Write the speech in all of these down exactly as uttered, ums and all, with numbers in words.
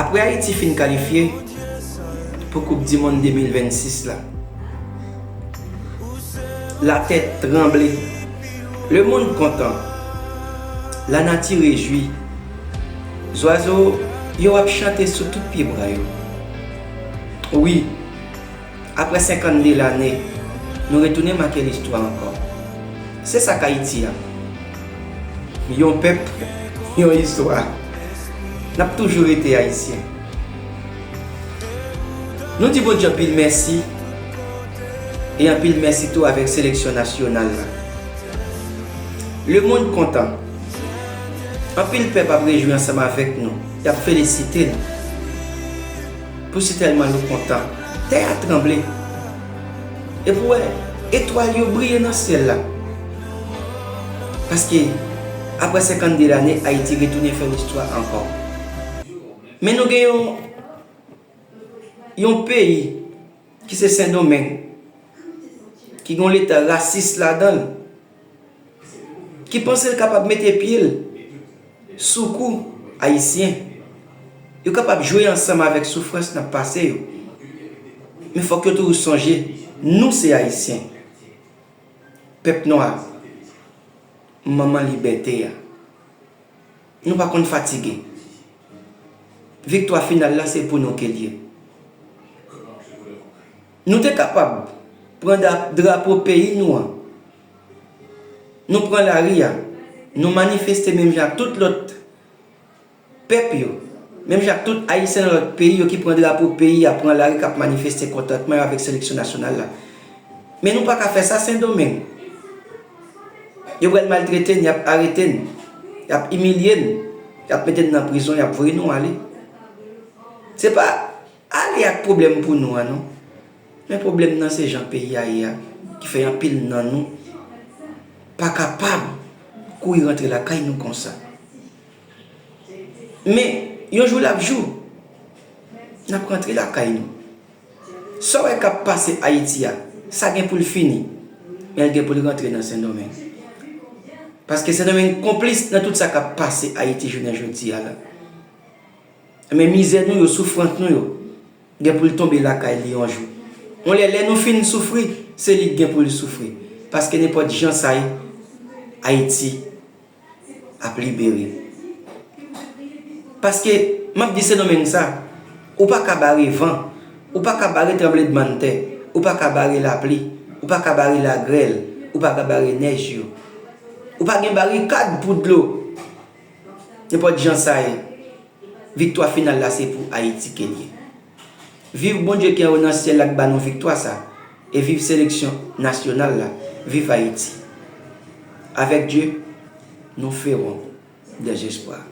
Apre Ayiti fin kalifye pou Koup di Mond de mil vennsis la, latè tranble. Lemonn kontan. Lanati rejwi. Zwazo yo ap chante sou tout pyebwa yo. Wi, apre senkannde lane, nou retounen make listwa ankò. Se sa k Ayiti a. Yon pèp, yon istwa. N ap toujou rete ayisyen. Nou di Bondye anpil mèsi, e anpil mèsi tou avèk seleksyon nasyonal la. Lemonn kontan. Anpil pèp ap rejwi ansanm avèk nou, y ap felisite nou. Pou si tèlman nou kontan, tè a tranble. Epi w wè etwal yo briye nan syèl la. Paske, apre senkannde lane, Ayiti retounen fè listwa ankò. Men nou gen yon, yon peyi ki se Sendomeng, ki gen yon leta rasis ladan l, ki panse l kapab mete pye l sou kou Ayisyen. Yo kapab jwe ansanm avèk soufrans n ap pase yo. Men fòk yo toujou sonje, nou se Ayisyen. Pèp nwa, manman libète a. Nou pa konn fatige. Viktwa final la se pou nou ke l ye. Nou te kapab pran da-, drapo peyi nou an. Nou pran lari a. Nou manifeste menm jan ak tout lòt pèp yo. Menm jan ak tout Ayisyen nan lòt peyi yo ki pran drapo peyi a, pran lari k ap manifeste kontantman yo avèk seleksyon nasyonal la. Men nou pa ka fè sa Sendomeng. Yo pral maltrete n, y ap arete n, y ap imilye n, y ap mete n nan prizon, y ap voye nou ale. Se pa ale ak pwoblèm pou nou an non. Men pwoblèm nan se jan peyi a ye a, ki fè anpil nan nou pa kapab kouri rantre lakay nou konsa. Men, yon jou l ap jou, n ap rantre lakay nou. Sa w wè k ap pase Ayiti a, sa gen pou l fini, men l gen pou l rantre nan Sendomeng. Paske Sendomeng konplis nan tout sa k ap pase Ayiti jounen jodi a la. Men mizè nou yo, soufrans nou yo, gen pou l tonbe lakay li yon jou. Yon lè, lè nou fin soufri, se li k gen pou l soufri. Paske nenpòt jan sa ye, Ayiti ap libere. Paske, m ap di Sendomeng sa, ou pa ka bare van, ou pa ka bare tranblemanntè, ou pa ka bare lapli, ou pa ka bare lagrèl, ou pa ka bare nèj yo. Ou pa gen barikad pou dlo. Nenpòt jan sa ye, viktwa final la se pou Ayiti ke l ye. Viv Bondye ki anwo nan syèl la k ba nou viktwa sa, e viv seleksyon nasyonal la. Viv Ayiti. Avec Dieu, nous ferons des espoirs.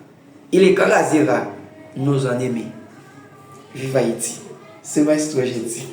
Il écrasera nos ennemis. Viv Ayiti. Se maestro Jedi.